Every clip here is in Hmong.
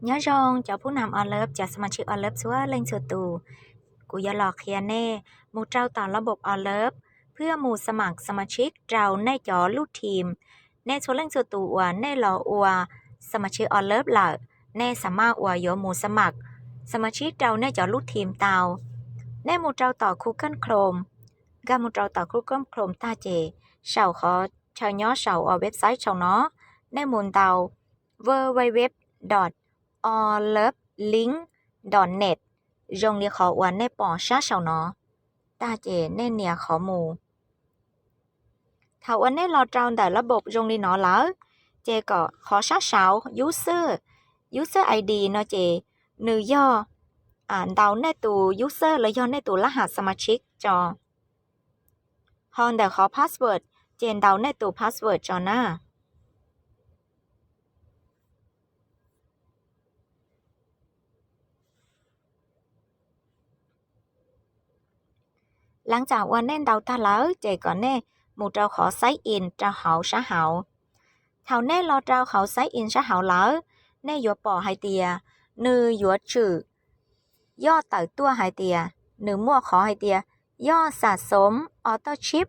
Nyob zoo cov phub nam o lawv, cov xas mas tshib o lawv txhua leej txhua tus, kuv yuav los qhia nej mus rau tom lab npob o lawv, phwb mus xas mas xas mas tshib rau nej cov lub thim. Nej txhua leej txhua tus uas nej los ua xas mas tshib o lawv lawm, nej xas mas uas yuav mus xas mas xas mas tshib rau nej cov lub thim tau. Nej mus rau tom Google Chrome, nkag mus rau tom Google Chrome tag ces saum qhov chaw nyob saum uas website saum no, nej mus ntaus www dot o lawv link dot net, zoo li qhov uas nej pom sab saum no tag ces nej nias qhov mus. Thaum uas nej los rau ntawm lab npob zoo li no lawm, ces kom qhov sab saud user, user I D no ces nws yog ntaus nej tus user los yog nej tus lab ham xas mas tshib tso. Ho ntawm qhov password ces ntaus nej tus password tso na. Lab tsam uas nej ntaus tag lawm ces kom nej mus rau qhov sign in rau hauv sab hauv. Thaum nej los rau hauv sign in sab hauv lawm, nej yuav pom hais tias nws yuav tsum yoj tawm tuaj hais tias nws muaj qhov hais tias yoj xam xoom auto chip.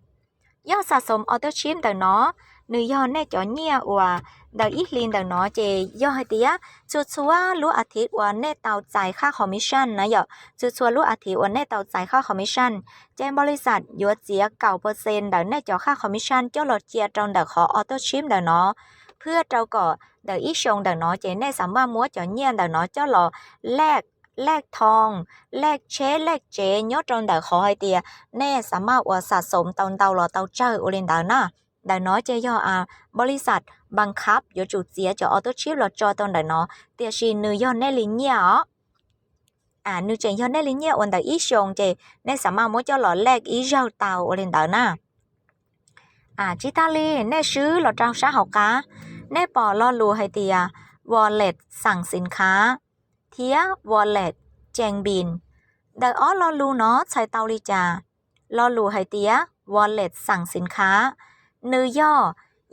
Yoj xam xoom auto chip ntawm no, nws yog nej cov nyiaj uas ntawm ib hlis ntawm no ces yog hais tias txhua txhua lub as thiv uas nej tau txais qhab commission na yom, txhua txhua lub as thiv uas nej tau txais qhab commission, ces npaus lis xas yuav txiav kaum percent ntawm nej cov qhab commission coj los cia rau ntawm qhov auto chip ntawm no, phwb rau kom ntawm ib xyoos ntawm no ces nej xas mas muab cov nyiaj ntawm no coj los lej, lej thoo, lej tsheb lej tsev nyob rau ntawm qhov hais tias nej xas mas uas xam xoom tau ntau los tau tsawg ua li ntawd na. Ntawm no ces yog npaus lis xas npas khab yuav tsum txiav cov auto chip los tso rau ntawm no, tiam sis nws yog nej li nyiaj os. Nws tseem yog nej li nyiaj uas ntawm ib xyoos ces nej xas mas muab coj los lej ib zaug tau ua li ntawd na. Tsis tas li, nej swb los rau sab hauv qab, nej pom lo lus hais tias wallet xam xim khav thiab wallet cees npis. Ntawm ob lo lus no txhais tau li cas? Lo lus hais tias wallet xam xim khav, nws yog,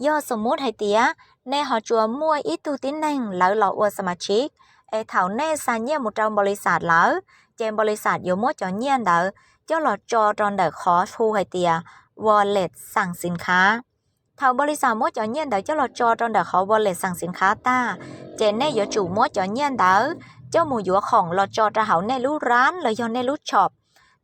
yog xom mub hais tias nej ho tsuas muaj ib tug tib neeg lawv los ua xam mas tshib, es thaum nej xa nyiaj mus rau npaus lis xas lawm, ces npaus lis xas yuav muab cov nyiaj ntawd coj los tso rau ntawm qhov hu hais tias wallet xam xim khav. Thaum npaus lis xas muab cov nyiaj ntawd coj los tso rau ntawm qhov wallet xam xim khav tag, ces nej yuav tsum muab cov nyiaj ntawd coj mus yuav khoom los tso rau hauv nej lub rab los yog nej lub shop.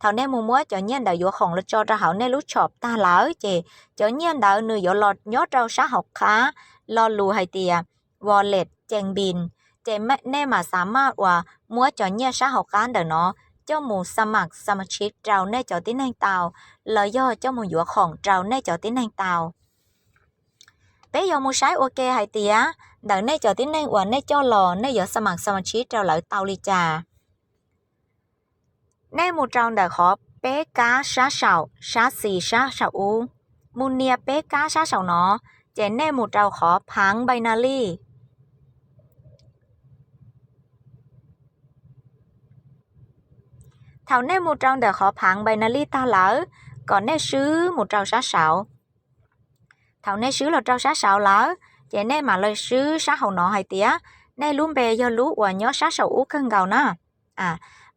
Thaum nej mus muab cov nyiaj ntawd yuav khoom los tso rau hauv nej lub shop tag lawm ces cov nyiaj ntawd nws yuav los nyob rau sab hauv qab lo lus hais tias wallet cees npis, ces nej mam xas mas uas muab cov nyiaj sab hauv qab ntawm no coj mus xa mam xa mas tshib rau nej cov tib neeg tau, los yog coj mus yuav khoom rau nej cov tib neeg tau. Peb yuav mus saib ua ke hais tias ntawm nej cov tib neeg uas nej coj los nej yuav xa mam xa mas tshib rau lawv tau li cas. Nej mus rau ntawm qhov peb kab sab saum, sab xis sab saum ub, mus nias peb kab sab saum no, ces nej mus rau qhov phaav npais nas li. Thaum nej mus rau ntawm qhov phaav npais nas li tag lawm, kom nej swb mus rau sab saud. Thaum nej swb los rau sab saud lawm, ces nej mam los swb sab hauv no hais tias nej lub npe yog lub uas nyob sab saum ub kawg nkaus na.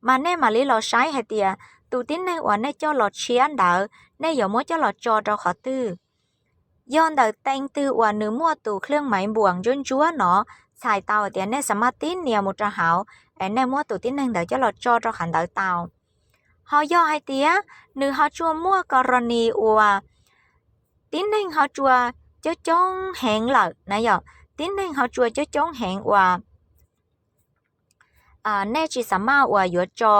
Mas nej mam li los saib hais tias tus tib neeg uas nej coj los tshiab ntawd nej yuav muab coj los tso rau qhov twg. Yog ntawm teev twg uas nws muaj tus khliaj maiv npuas ntsuab ntsuab no, txhais tau hais tias nej xav mas tib nias mus rau hauv, es nej muab tus tib neeg ntawd coj los tso rau qhov ntawd tau. Ho yog hais tias nws ho tsuas muaj kos ros nis uas tib neeg ho tsuas coob coob heev lawm na yom, tib neeg ho tsuas coob coob heev uas nej tsis xav mas uas yuav tso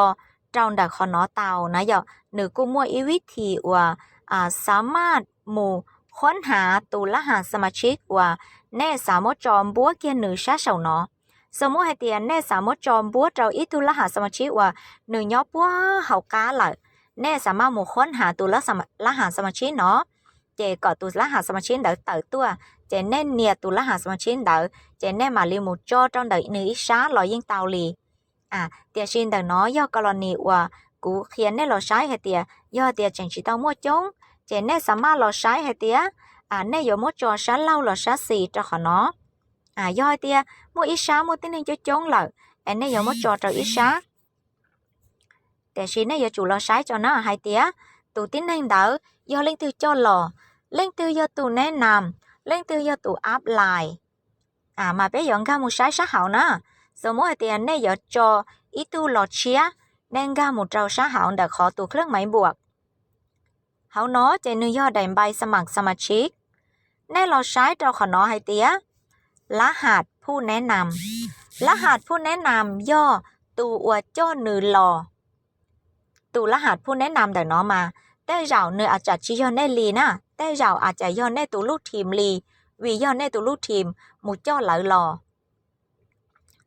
rau ntawm qhov no tau na yom, nws kuj muaj ib vib thim uas xav mas mus khuab hnav tus lab ham xa mas tshib uas nej xav muab tso npuab kiag nws sab saum no. Xav muab hais tias nej xav muab tso npuab rau ib tug lab ham xa mas tshib uas nws nyob puag hauv qab lawm, nej xav mas mus khuab hnav tus lab ham xa mas tshib no, ces kom tus lab ham xa mas tshib ntawd tawm tuaj, ces nej nias tus lab ham xa mas tshib ntawd ces nej mam li mus tso rau ntawm nws ib sab los yeej tau li. Tiam sis ntawm no yog kos los nis uas kuv qhia nej los saib hais tias yog tias tseem tsis tau muaj coob, ces nej xav mas los saib hais tias nej yuav muab tso sab laug los sab xis rau qhov no. Yog hais tias muaj ib sab muaj tib neeg coob coob lawm, es nej yuav muab tso rau ib sab. Tiam sis nej yuav tsum los saib tso na hais tias tus tib neeg ntawd yog leej twg coj los, leej twg yog tus neb nam, leej twg yog tus ap lais. Mas peb yuav nkag mus saib sab hauv na. Xws li hais tias nej yuav tso ib tug los tshiab, nej nkag mus rau sab hauv ntawm qhov tus kheej maiv npuam hauv no ces nws yog daim npai xas mas xas mas tsib. Nej los saib rau qhov no hais tias lab has phuj neb nam. Lab has phuj neb nam yog tus uas coj nws los. Tus lab has phuj neb nam ntawm no mas tej zaum nws a tsam tsis yog nej li na, tej zaum a tsam yog nej tus lub thim li, vim yog nej tus lub thim mus coj lawv los.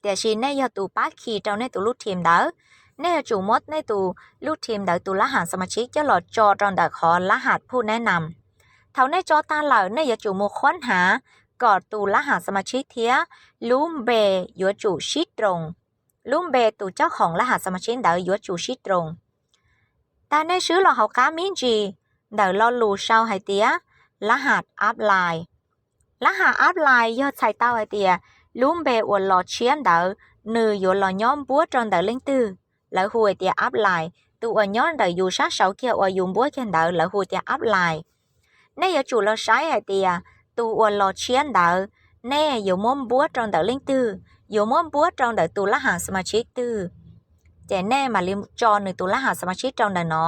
Tiam sis nej yog tus pab khi rau nej tus lub thim ntawd, nej yuav tsum muab nej tus lub thim ntawd tus lab has xas mas tsib coj los tso rau ntawm qhov lab has phuj neb nam. Thaum nej tso tag lawm nej yuav tsum mus khuab hnav kom tus lab has xas mas tsib thiab lub npe yuav tsum sib roos. Lub npe tus cob khoom lab has xas mas tsib ntawd yuav tsum sib roos. Tag nej swb los hauv qab me ntsis ntawm lo lus sau hais tias lab has ap lais. Lab has ap lais yog txhais tau hais tias lub npe uas los tshiab ntawd nws yuav los nyob npuab rau ntawm leej twg, lawv hu hais tias ap lais. Tus uas nyob ntawm yus sab saud kiag uas yus npuab kiag ntawd lawv hu tias ap lais. Nej yuav tsum los saib hais tias tus uas los tshiab ntawd nej yuav muab npuab rau ntawm leej twg, yuav muab npuab rau ntawm tus lab has xas mas tsib twg, ces nej mam li tso nws tus lab has xas mas tsib rau ntawm no.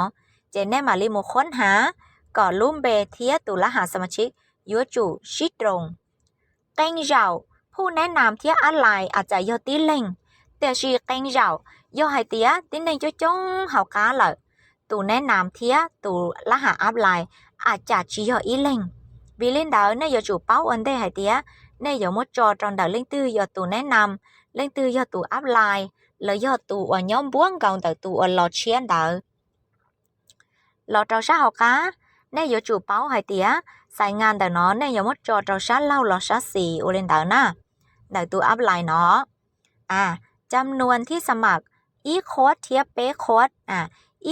Ces nej mam li mus khuab hnav kom lub npe thiab tus lab has xas mas tsib yuav tsum sib roos. Qee zaum phuj neb nam thiab ap lais a tsam yog tib leeg, tiam sis qee zaum yog hais tias tib neeg coob coob hauv qab lawm, tus neb nam thiab tus lab has ap lais a tsam tsis yog ib leeg. Vim li ntawd nej yuav tsum paub ua ntej hais tias nej yuav muab tso rau ntawm leej twg yog tus neb nam, leej twg yog tus ap lais, los yog tus uas nyob npuab nkaus ntawm tus uas los tshiab ntawd. Los rau sab hauv qab, nej yuav tsum paub hais tias xais ngas ntawm no nej yuav muab tso rau sab laug los sab xis ua li ntawd na, ntawm tus ap lais no. A, cam nuas thib xas mas ib qhuab thiab peb qhuab,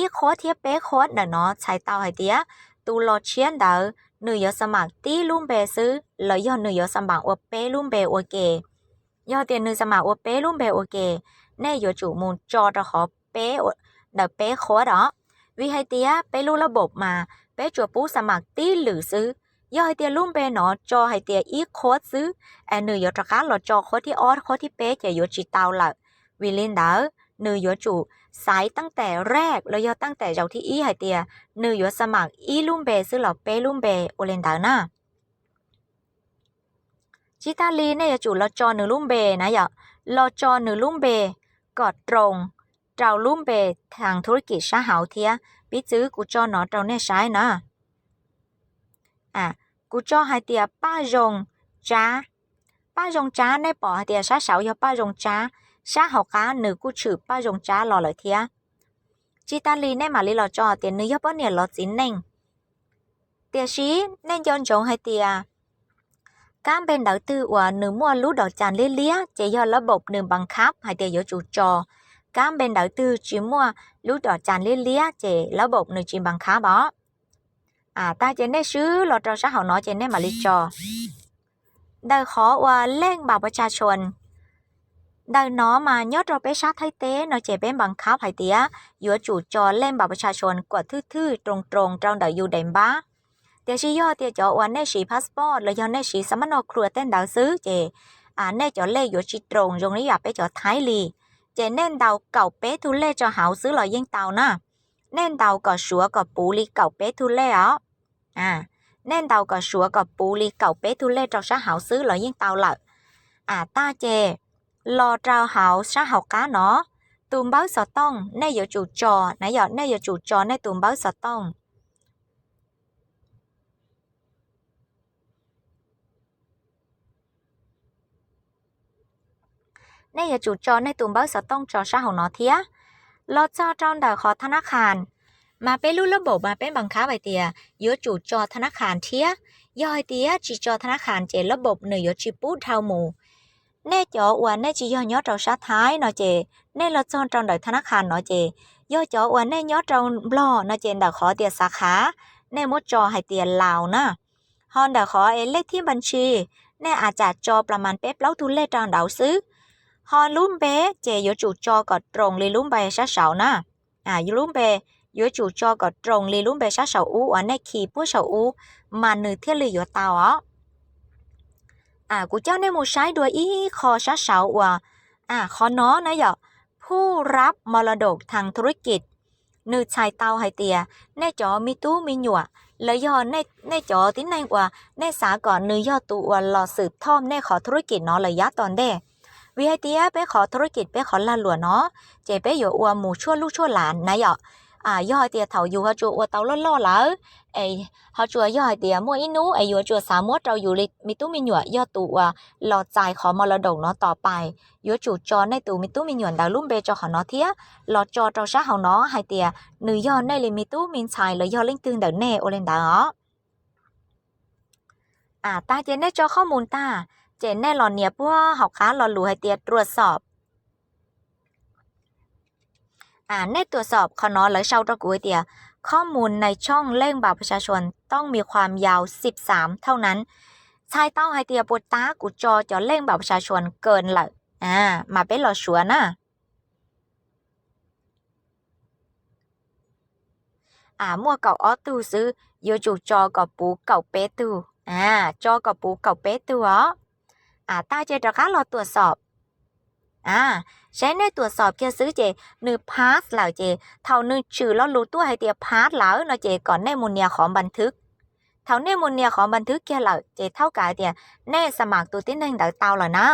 ib qhuab thiab peb qhuab ntawm no txhais tau hais tias tus los tshiab ntawd nws yuav xas mas tib lub npe xwb los yog nws yuav xas mas ua peb lub npe ua ke. Yog tias nws xas mas ua peb lub npe ua ke, nej yuav tsum mus tso rau qhov peb, ntawm peb qhuab os. Vim hais tias peb lub lab npaum mas peb tsuas pub xas mas tib lwm xwb. Yog hais tias lub npe no tso hais tias ib qhuab xwb, es nws yuav rov qab los tso qhuab thib ob qhuab thib peb ces yuav tsis tau lawm. Vim li ntawd nws yuav tsum xaiv teeb tam rag los yog teeb tam zaus thib ib hais tias nws yuav xas mas ib lub npe xwb los peb lub npe ua li ntawd na. Tsis tas li nej yuav tsum los tso nws lub npe na yom, los tso nws lub npe kom roos rau lub npe thas thub kim sab hauv thiab. Piv txwv kuv tso no rau nej saib na. Kuv tso hais tias Paj Zoo Tsab. Paj Zoo Tsab nej pom hais tias sab saud yog Paj Zoo Tsab, sab hauv qab nws kuj tshwm Paj Zoo Tsab los lawm thiab. Tsis tas li nej mam li los tso tias nws yog poj niam los txiv neej. Tiam sis nej nco ntsoov hais tias kab npe ntawv twg uas nws muaj lub dom cas liab liab ces yog lab npaum nws npas khab hais tias yuav tsum tso. Kab npe ntawv twg tsis muaj lub dom cas liab liab ces lab npaum nws tsis npas khab os. Tag ces nej swb los rau sab hauv no ces nej mam li tso. Ntawm qhov uas leej npam pas tsa tshua, ntawm no mas nyob rau peb sab Thaib teb no ces peb npas khab hais tias yuav tsum tso leej npam pas tsa tshua kom thwj thwj roos roos rau ntawm yus daim npab. Tiam sis yog tias cov uas nej siv passport los yog nej siv xa mab no khluas tej ntawd xwb ces nej cov lej yuav tsis roos zoo li yam peb cov Thaib li. Ces nej ntaus kaum peb tug lej rau hauv xwb los yeej tau na. Nej ntaus kom suav kom puv li kaum peb tug lej os. Nej ntaus kom suav kom puv li kaum peb tug lej rau sab hauv xwb los yeej tau lawm. Tag ces los rau hauv sab hauv qab no, tus npawb xov tooj nej yuav tsum tso na yom, nej yuav tsum tso nej tus npawb xov tooj. Nej yuav tsum tso nej tus npawb xov tooj tso sab hauv no thiab. Los txog rau ntawm qhov tha nab khas, mas peb lub lab npaum mas peb npas khab hais tias yuav tsum tso tha nab khas thiab. Yog hais tias tsis tso tha nab khas ces lab npaum nws yuav tsis pub dhau mus. Nej cov uas nej tsis yog nyob rau sab Thaib no ces nej los txog rau ntawm tha nab khas no ces, yog cov uas nej nyob rau Nplog no ces ntawm qhov tias xav khav, nej muab tso hais tias Laus na. Ho ntawm qhov es lej thib npas ntshis, nej a cas tso plas mas peb plaub tug lej rau ntawd xwb. Ho lub npe ces yuav tsum tso kom roos li lub npe sab saud na. Lub npe yuav tsum tso kom roos li lub npe sab saum ub uas nej khi puag saum ub mas nws thiaj li yuav tau os. Kuv coj nej mus saib dua ib qho sab saud uas, qhov no na yom, ผู้รับมรดกทางธุรกิจ nws txhais tau hais tias nej cov me tub me nyuam los yog nej cov tib neeg uas nej xav kom nws yog tus uas los xwm thoj nej qhov ธุรกิจ no lawm yav tom ntej. Vim hais tias peb qhov ธุรกิจ peb qhov lag luam no ces peb yuav ua mus tshuaj luj tshuaj lav na yom. Yog hais tias thaum yus ho tsuas ua tau loj loj lawm es ho tsuas yog hais tias muaj ib hnub es yuav tsuas xav muab rau yus li me tub me nyuam yog tus uas los txais qhov มรดก no tos pais, yuav tsum tso nej tus me tub me nyuam ntawd lub npe rau qhov no thiab los tso rau sab hauv no hais tias nws yog nej li me tub me ntxhais los yog leej twg ntawm nej ua li ntawd os. Tag ces nej tso qhob mus tag ces nej los nias puag hauv qab lo lus hais tias ตรวจสอบ. Nej ตรวจสอบ qhov no lawv sau rau kuv hais tias ข้อมูลในช่องเลขบัตรประชาชนต้องมีความยาว สิบสาม เท่านั้น. Txhais tau hais tias puas tab kuv tso cov เลขบัตรประชาชน เกิน lawm, mas peb los suav na. Muaj kaum ob tug xwb, yuav tsum tso kom puv kaum peb tug, tso kom puv kaum peb tug os. Tag ces rov qab los ตรวจสอบ. Saib nej ตรวจสอบ kiag xwb ces nws pass lawm ces thaum nws tshwm lo lus tuaj hais tias pass lawm no ces kom nej mus nias qhov บันทึก. Thaum nej mus nias qhov บันทึก kiag lawm ces thaub kav hais tias nej สมัคร tus tib neeg ntawd tau lawm na.